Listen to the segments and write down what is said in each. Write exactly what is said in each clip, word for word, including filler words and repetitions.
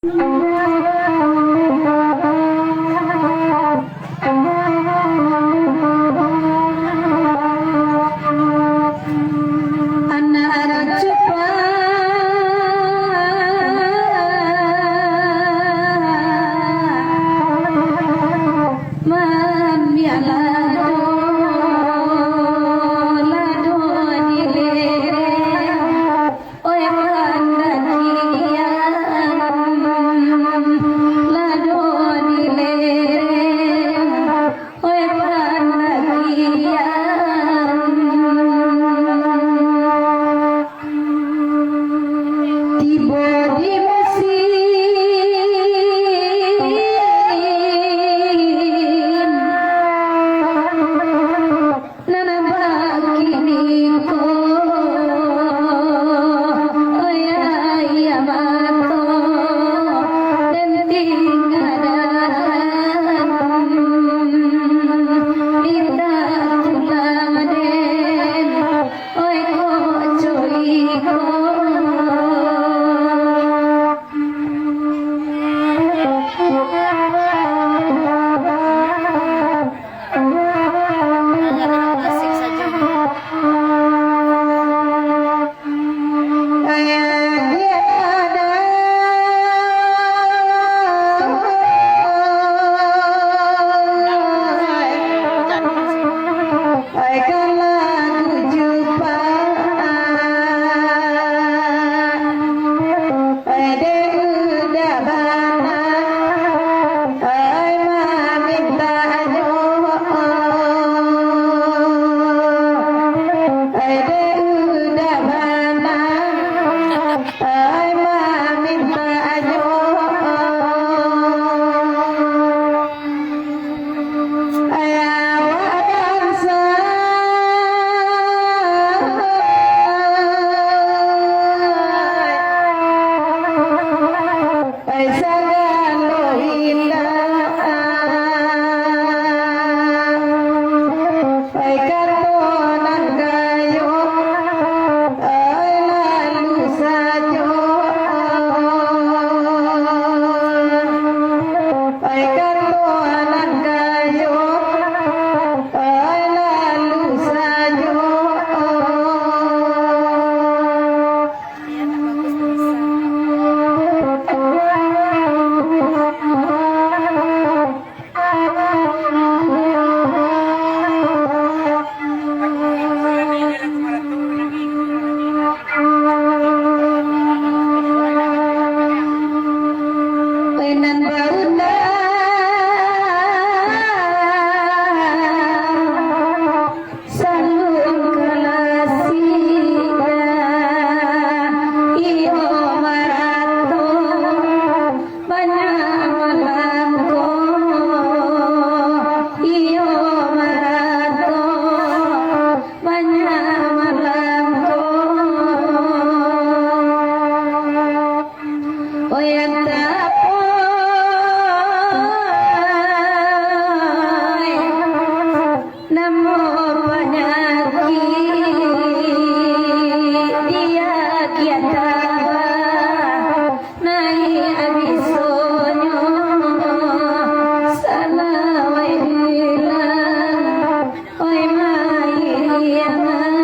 Anak cupak maniak lado, lado di lereng. Oi pandakian, lado di lereng, oi pandakian. Tibo di musim nan bakini ko, oi, mato den tinggadan, indak tulang den, oi, koco iko. Ai dek uda bana, ai mamintak nyo. Ai dek uda bana, ai mamintak nyo. Ai awak bansa, ai sagalo indak, ai kato nan gayo, ai lalu sajo. Ai kato nan gayo, ai lalu sajo. Nan baundang saluang kalasida, iyo marato banyak malangko, iyo marato banyak malangko. Oyang tapai namo panyakik, dia kian tabah. Naiak bisonyo salawai bilang, oi maiangan.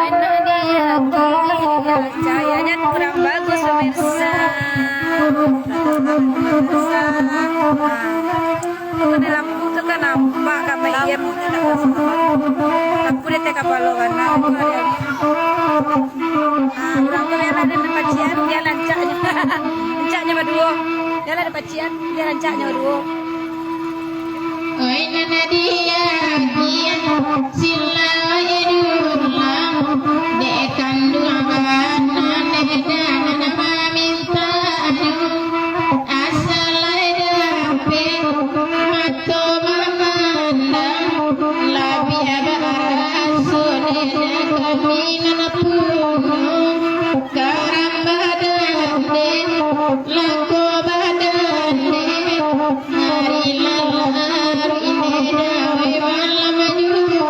Anak dia lagi, cahayanya kurang bagus, pemirsa. Kurang bagus, pemirsa. Nah. Itu di lampu tu kan nampak kan, mayem. Lampu di atas kapalo kan. Nah, itu hari-hari. Ah, urang tu biar ada pacian, biar rancaknyo. Rancaknyo baduo. Biar ada pacian, biar rancaknyo baduo. Oi, nan dia, dia, sila edurlah, dek kanduang bana, dek dana maminta. Asa lai dapek mato mamandang, labiah baraso dek kami nan punyo. Karambah dek, langkok badan dek, hari lalu hari dek, dawai malam juo.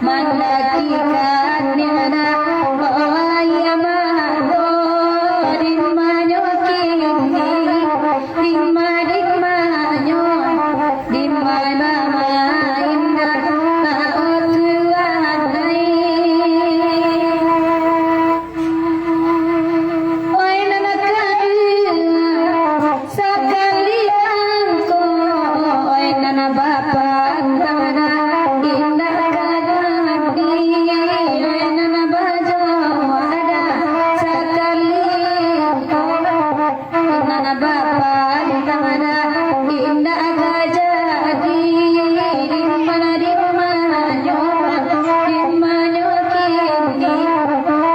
Mandakikan nina, oh, ayah mangko, dimanyo kini, dima, dimanyo, dima mama indah, oh, Tuhan ai. Oi, nan kadua, sakali angko, oi, nan bapantang, indak ka jadi, oi, nan bajo adat, sakali angko, nan bapantang, indak ka jadi, dimanyo, dimanyo kini,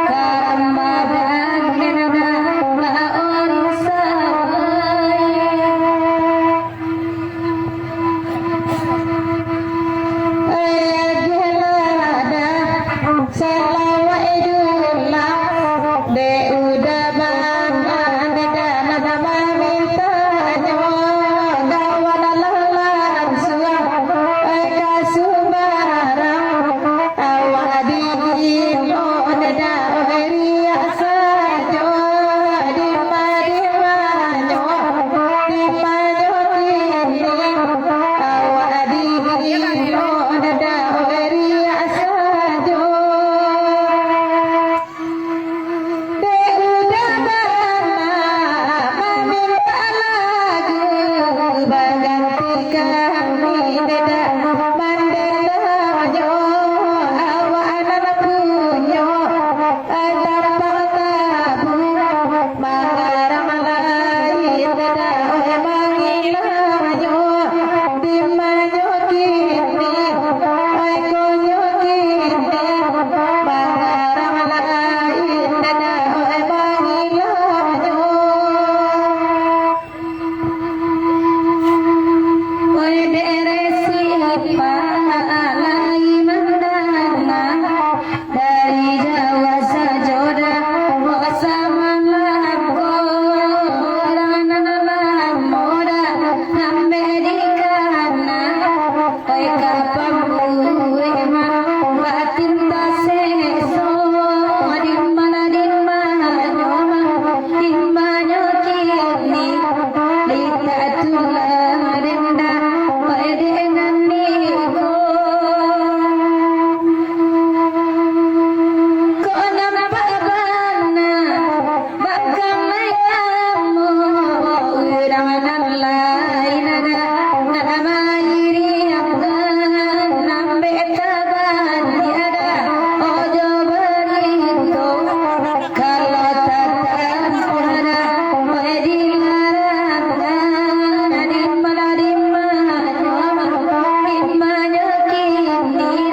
karamadan, indak ka jadi. Salawat dulang, dek uda bana, dek dana mamintanyo, kawan lah lansuang, eh, ka sumbarang, awak di imo, dek dana riak sajo, dima, dimanyo, dimanyo kini, awak di imo, dek dana riak sajo. Dek uda bana maminta lagu, baganti kami dek dana mandendam jo, awak nan punyo tampang tabu. Mangarang lai dada, oi, mangilang nyo, dimanyo kini, oi, konyo kini, mangarang lai dada, oi, mangilang nyo. Oi, dek resi ipalai mandanga, dari Jawa sajo dah, samalam ko, urang nan lamo dah, nambek di kana. Oi, ka pambuek mah, batin taseso, di mana, di mana nyo mah, di manyo kini, litak tulang dendam, oi, dek nan niko. Kok nampak bana, bakal lai lamo, urang nan lain ada, nak mairiang nambek taban tiada, ojo barito, kalau tatampuah ada, oi, dilarangkan, di mana, di mana, di manyo kini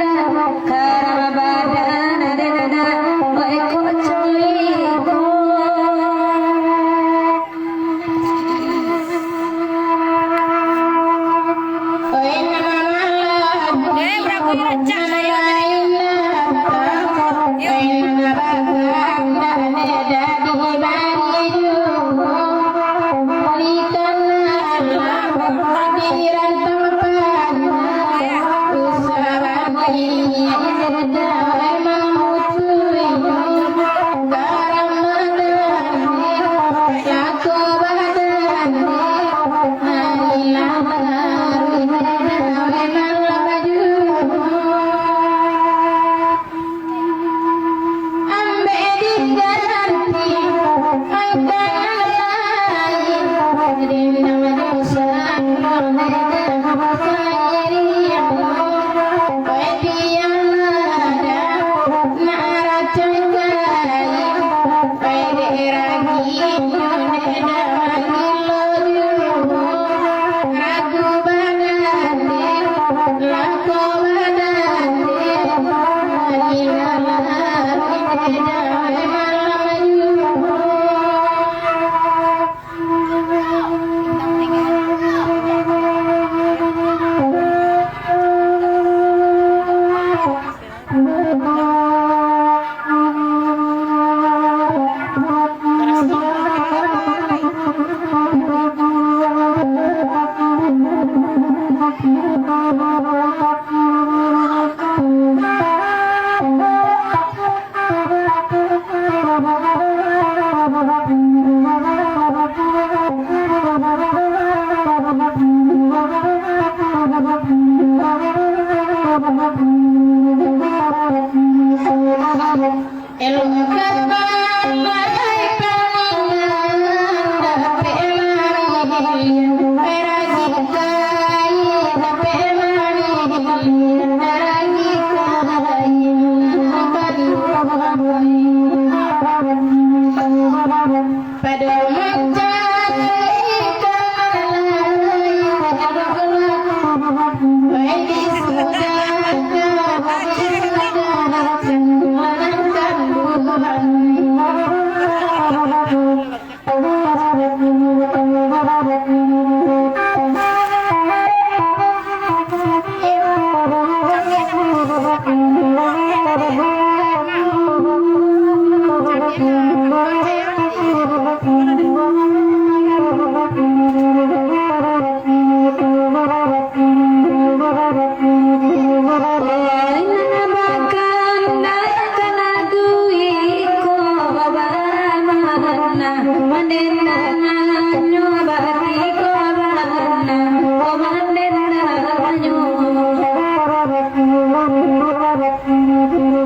dah. Karang badan dada, oi, kok coiko. Oi, nan malam, eh, berapo pacah nan sayo? Lain lapang, oi, nan ragang, nan dada di barijo. Di tangah malam, di rantang panah.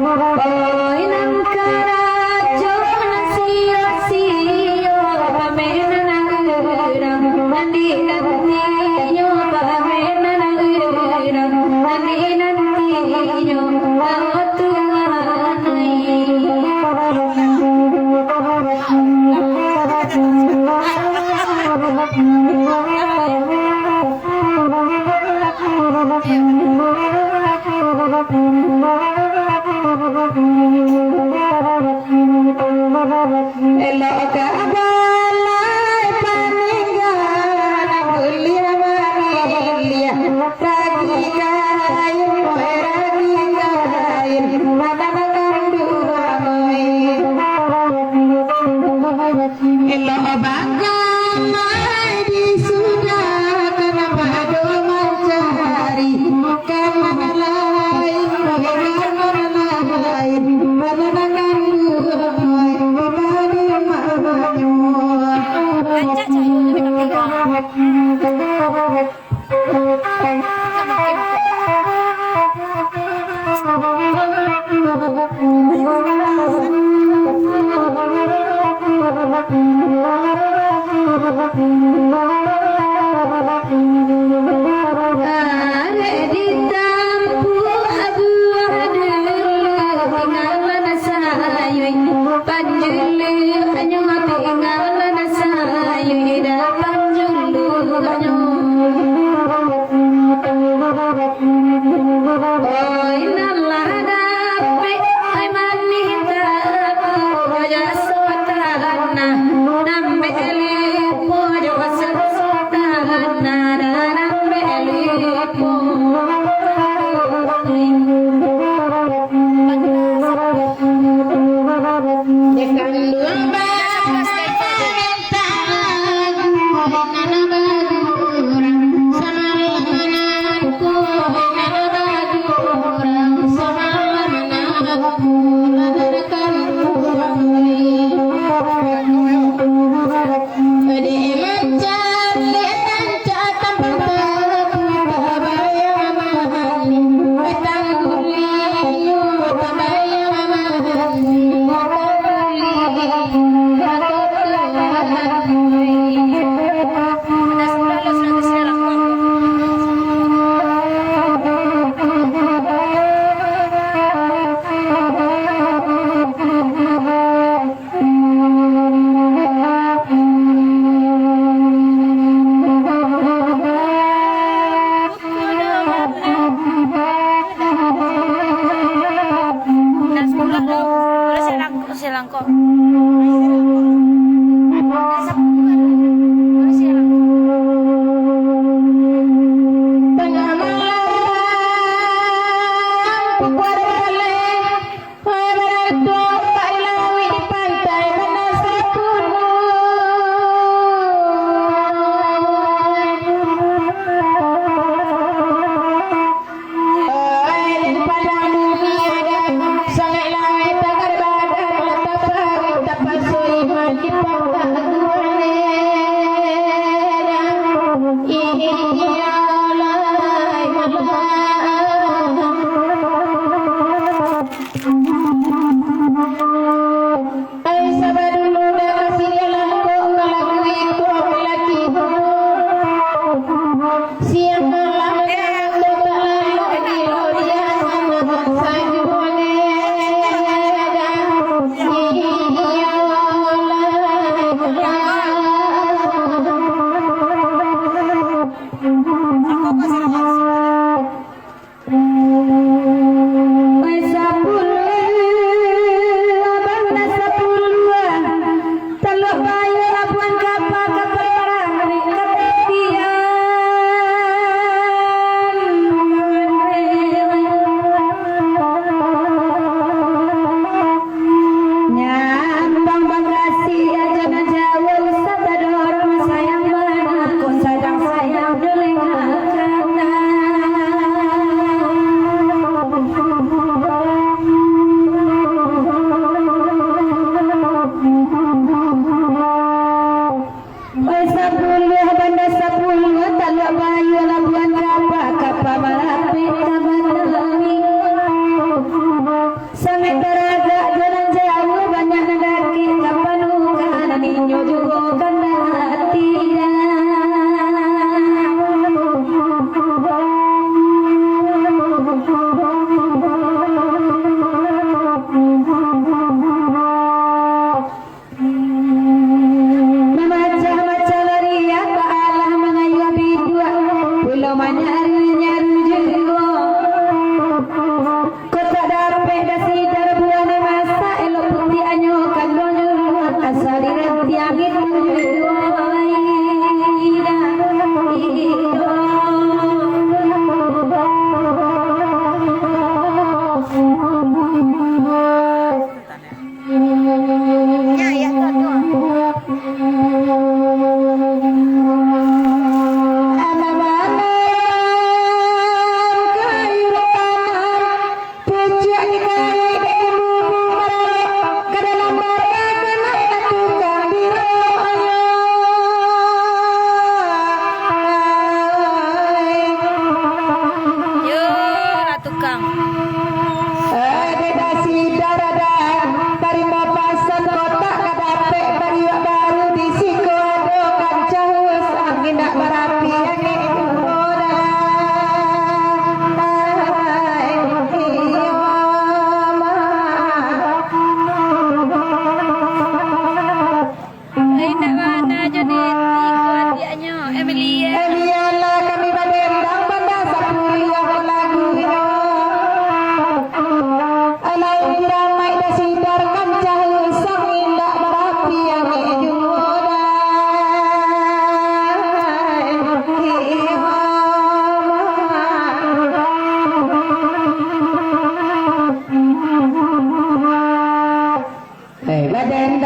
Oi, nan karajo nan sio-sio, pamenan nan urang, nan dinantinyo, pamenan nan urang, nan dinantinyo, Tuhan ai. Elok ka balai paninggalan, buliah maniliah, ragi kain, ragi kain, mana manganduang ai. Elok bagamai di sudah, kana pado mancari, kana lain, kana lain, mananangkan duai, mananangkan duai. Arek ditampuak buah dulu, tinggalan sayui. Panjuluanyo tinggalan sayui, dah panjuluanyo. Oi, nan lah dapek ai manih tapuak jo jaso tanah, nan bek lupo jo jaso tanah, nan bek lupo.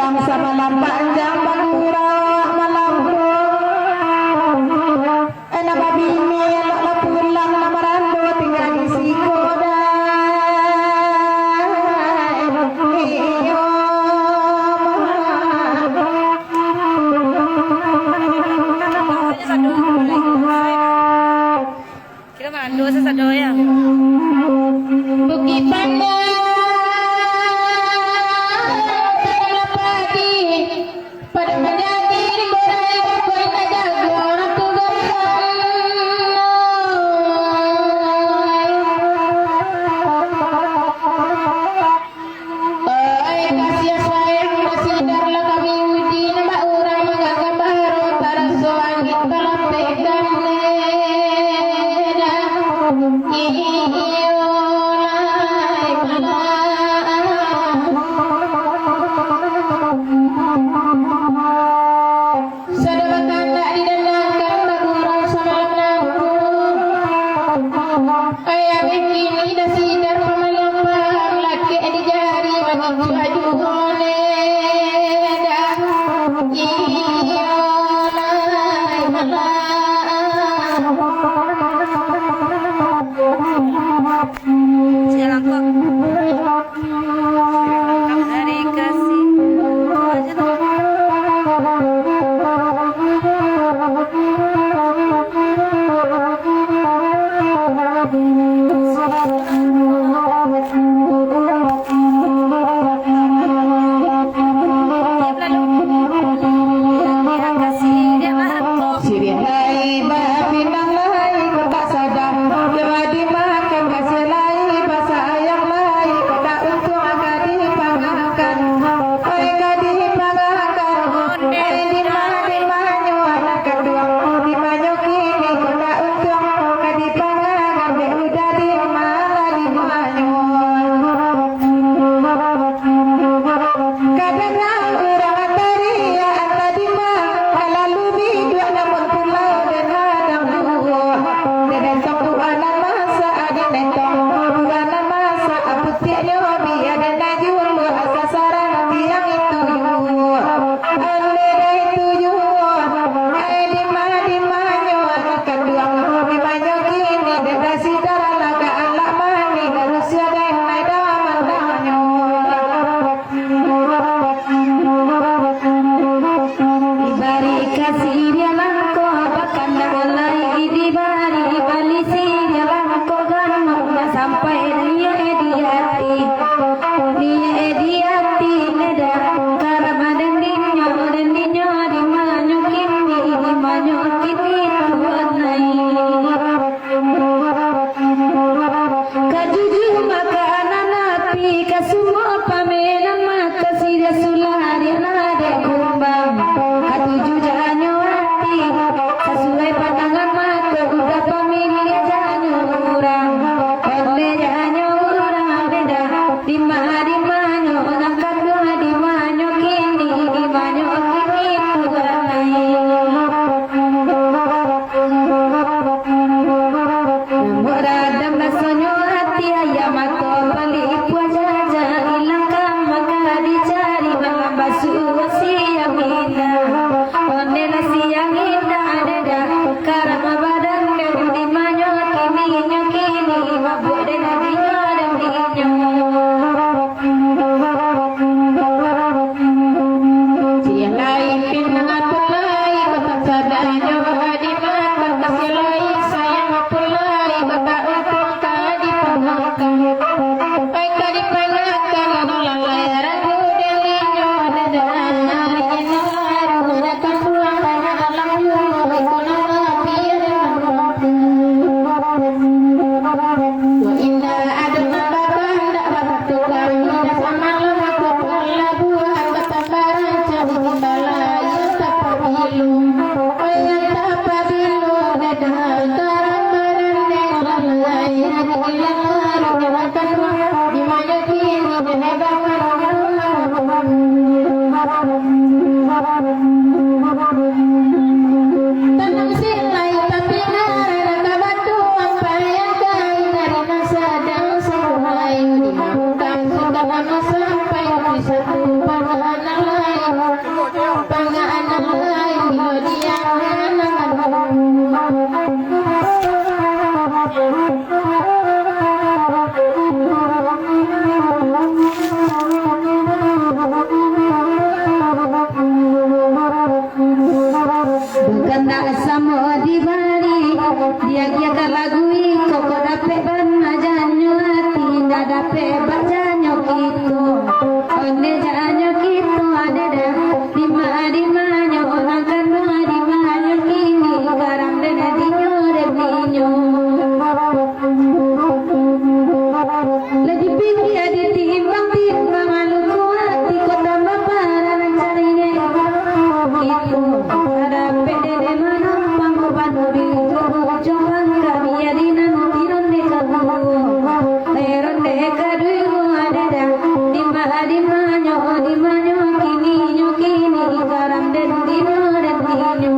Samalam panjang bagurau malam tu. Eh, nan babini elok lah pulang, nan marando tingga di siko dah. Eh, iyo. Kito mandu sasado, yo. Bukik Pandan, tanah padi, pada manjadi di borai, kau indak jago, tu gambang. Oi, kasiah sayang, basidar lah kami udi, nambah urang manggaga baru, taraso angin talapeh kami dah. Iyo, lai malah. Sadang bakandak didandangkan bagurau samalam nangku. Ai, abih kini dah sidar pamalam, lakek di jari mangincuak juo ne dah. Iyo, lai malah. Sialan kok. Dari kasih aja tuh. Siriah lai bapinang lai, kok tak sadar. Kira dimakan kasih lai, basayang lai, kok tak untuang ka dipangakan. Ai ka dipangakan, ai dima, dimanyo anak kanduang, dimanyo kini, kok tak untuang ka dipangakan, dek udah dima, dimanyo. Kadang urang tariak, antah dima, ka lalu biduak, namun pulau den hadang duo. Den entong buah nan masak, den entong buah nan masak, putiaknyo bia den najuluak, sasaran tiang itu juo. Andai itu juo, ai dima, dimanyo anak kanduang, dimanyo kini, den dah sidar lah ka alak manih, barusia den lai daman damanyo. Dibari kasih dia langkok, bakandak lai dibari balisi dia langkok, ganok nak sampai niat di ati. Niat di ati ne dah, karap madan dinyo, dan dinyo dimanyo kini, dimanyo kini tuan lai. Ka jujur makanan api, ka sumua pamenan mako siriah sulah dek nadek kumbang. Ka tuju janyo ati, sasuai pandangan mako udah pamiliah janyo urang. Ondeh janyo urang beda, dima-dimanyo nan kanduang, dimanyo kini, dimanyo kini tuan lai. Namuah radam rasonyo ati ayam, mato palipuah jaja, ilang ka maka dicari, basuo siang indak. Ondeh lah siang indak, ado dah karap badan, dimanyo kini, nyo kini, mabuak den dinyo, den dinyo. Ciek lai pinang pulai, kok tak sadanyo dimakan, kasiah lai sayang pulai, kok tak untuang ka dipangakan. Ai ka dipangakan, lalai ragu den dinyo, dadah, inyo baru nak pulang, alam juo, iko nama biar. Wa inda ado nan bakandak batukang, inda samalam aku palabuahan, batambah rancak di balayan tapabilu. Bayan tapabilu, dadah karambaran dek lalai, hari ilang haru, dimakan di mayo kini, dadah bakan. Tanang silai tapi ngarana ka batu, ampaian kain dari nan sadang saulai, dimakan sudah lama sampai di satu pangana lai, Jadi timbang-timbang, alu kuat di kota baparan cari. Itu ada pede de manumpang, banu di ujung pangka, biar di nan tiron de kabu. Tiron de kadu ada dah, di ma-, di manyo, di manyo kini, nyo kini, karam den di ma den di nyo.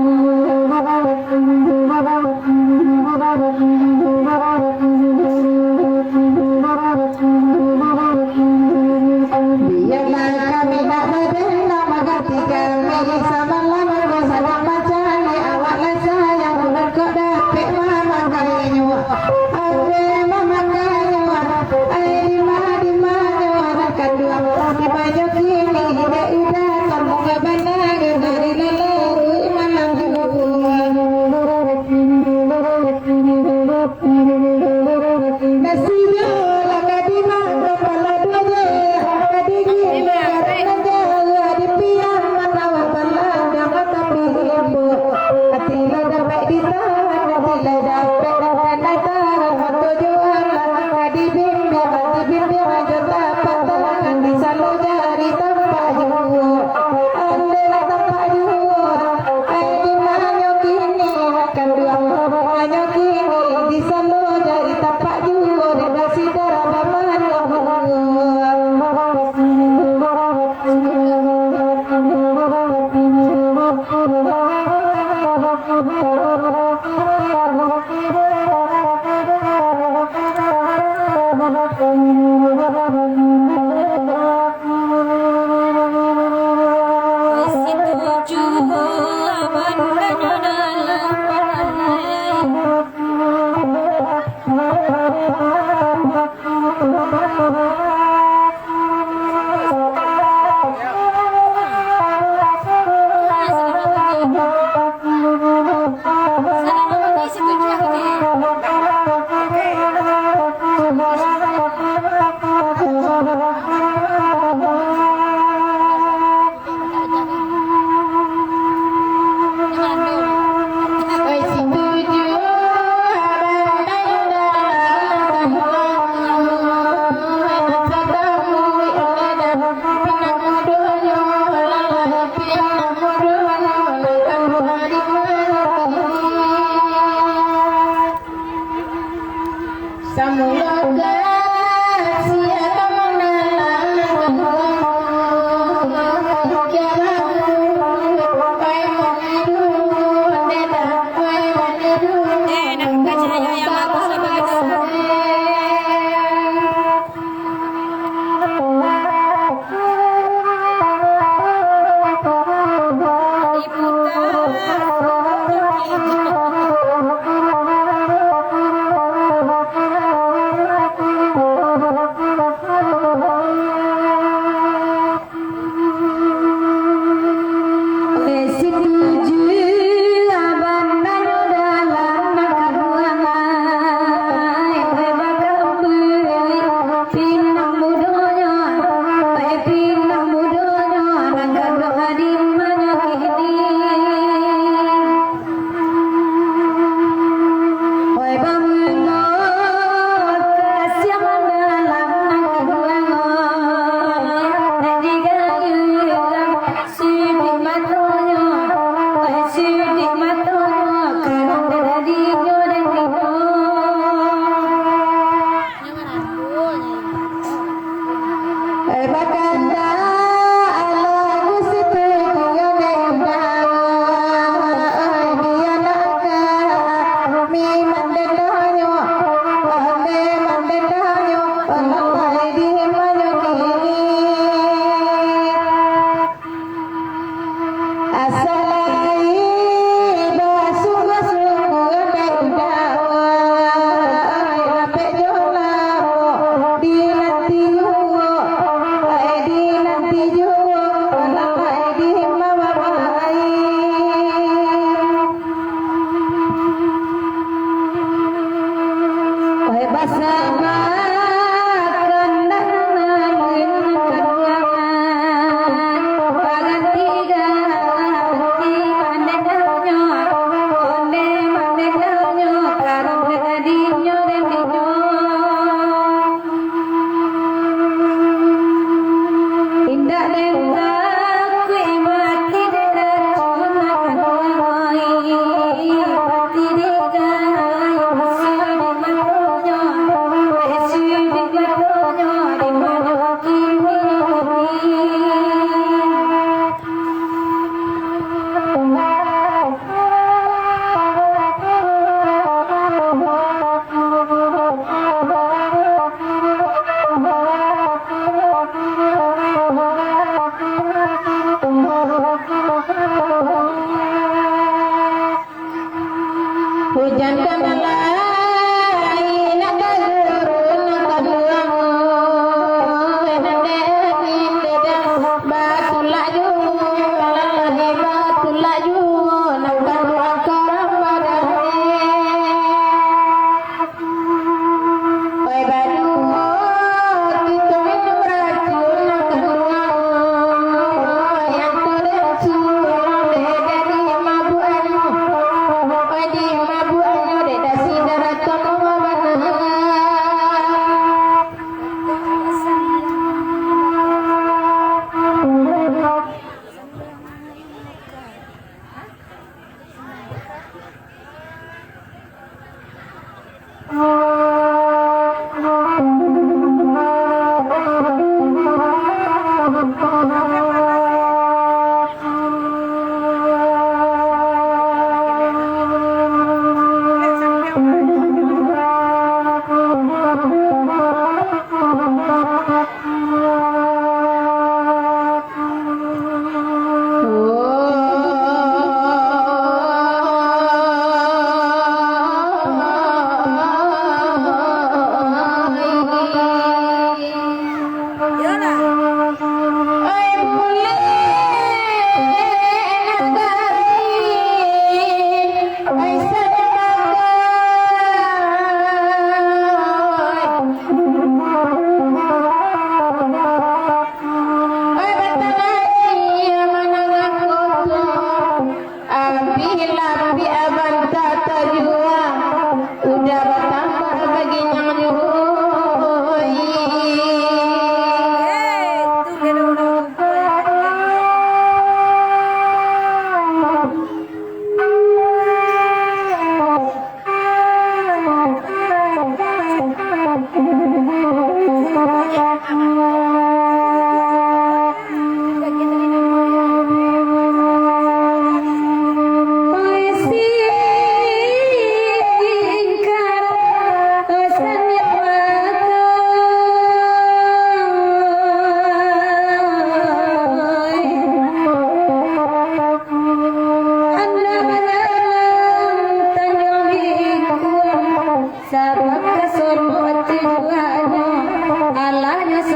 Biarlah kami nak badan, nak mangganti kami. Samalam ko sadang mancari awak lah sayang, bulan kok dapek mamakainyo. Ambe mamakainyo, ai dima, dimanyo anak kanduang, dimanyo kini, ida-ida, kamu gak bana, gak dari lalu, malam. Nasi nyo lah ka dimakan, pala duo je ka digigit, karano jauah di pian, manawa pala dah mata pihimbo. Ati lah dapek ditahan, ati lah dapek dapek ditahan, matujuan lah ka dibimbiang, dibimbiang jo tapak tangan, di salo jari tampak juo. Alek lah tampak juo. Ai dimanyo kini, kanduang dimanyo kini, di salo jari tampak juo, di basi darah bamanyo.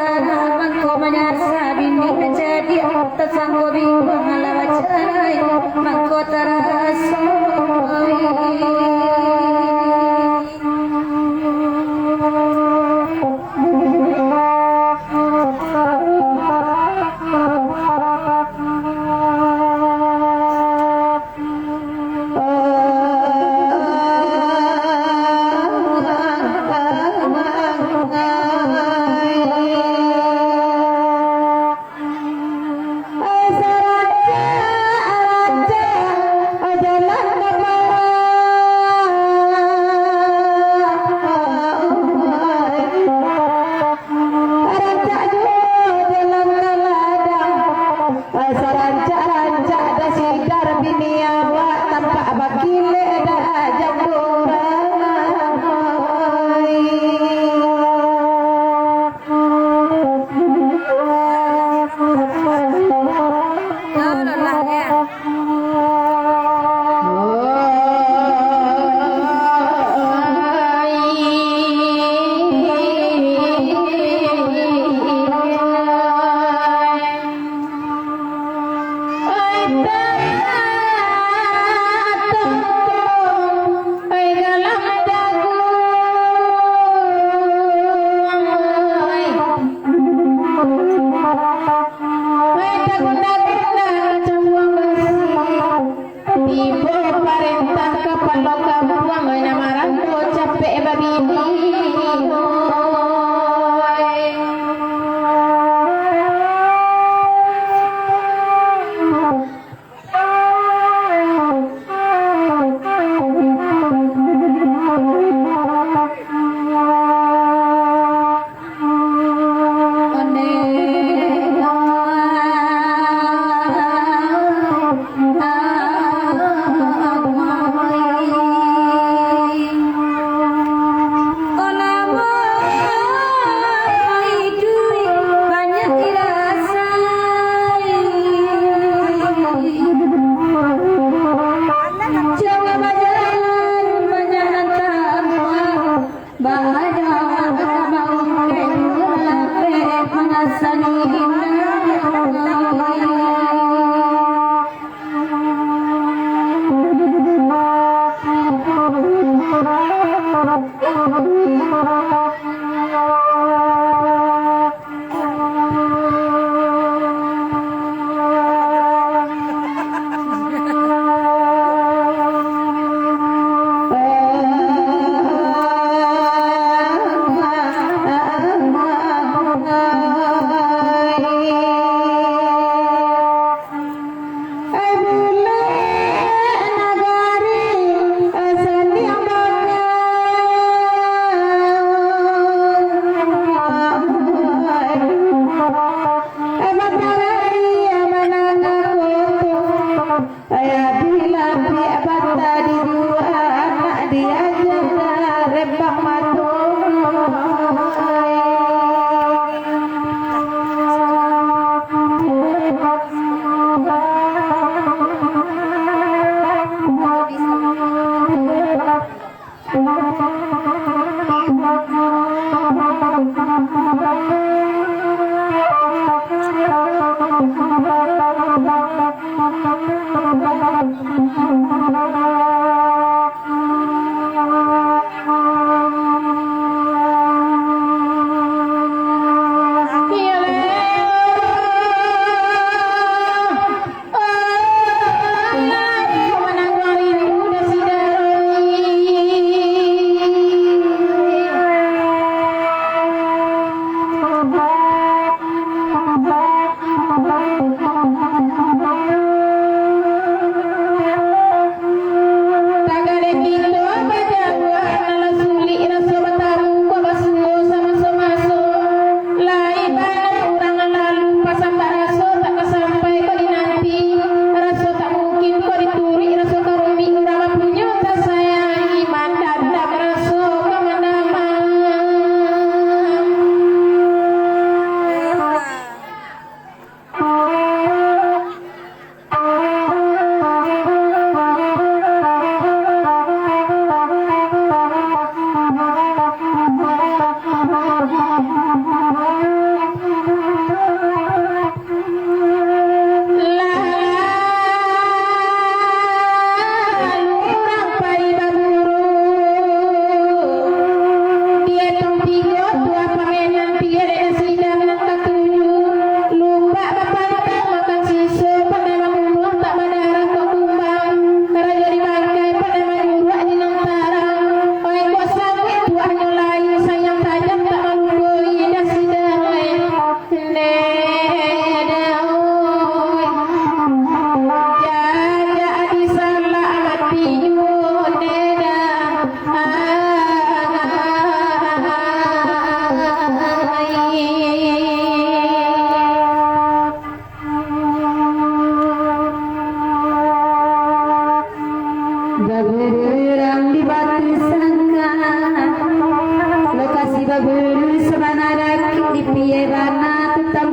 Mangko manyasa bini manjadi, tasangko bingung alah bacarai, mangko taraso. Rancak juo dalam kaladang, sarancak-rancak dasidar bini awak, tampak bakilek dak jamburan. Wai, tagunda-gunda cabuang basi. Tibo parentah kapalo kampuang, wai, nan marantau capek babini. Jawa bajalan, banyak hantaman. Banyak hantaman, lapeh manasani. Ai bulek nagari, ai saliang bangau. Ai baparai, ai manangah koto. Ai abilah piak bata dijua, anak diaja rembang mato.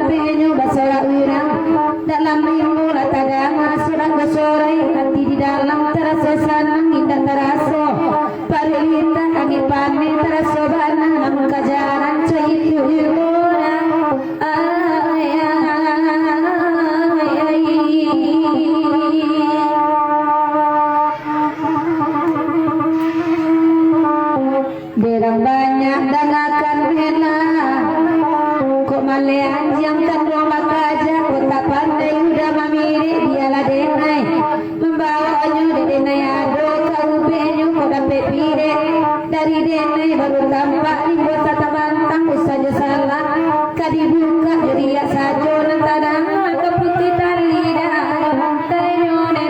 Nyo basorak urang, dalam limbo lah tadanga surang basorai, hati di dalam taraso sanang, indak taraso paruik lintang, angin paneh taraso bana, namun kajaran caitu urang. Ai, ai, ai. Dek urang banyak dangakan melah, kok maleh anjiang tanduang bakaja, kok tak pandai uda mamiriak, bialah denai mambawoknyo, dek denai ado ka ubeknyo, kok dapek pirek dari denai, baru tampak limbo satabantang, usah jo salah ka dibukak, jo riak sajo nan tadanga, ka putuih tali dai, rantainyo dai.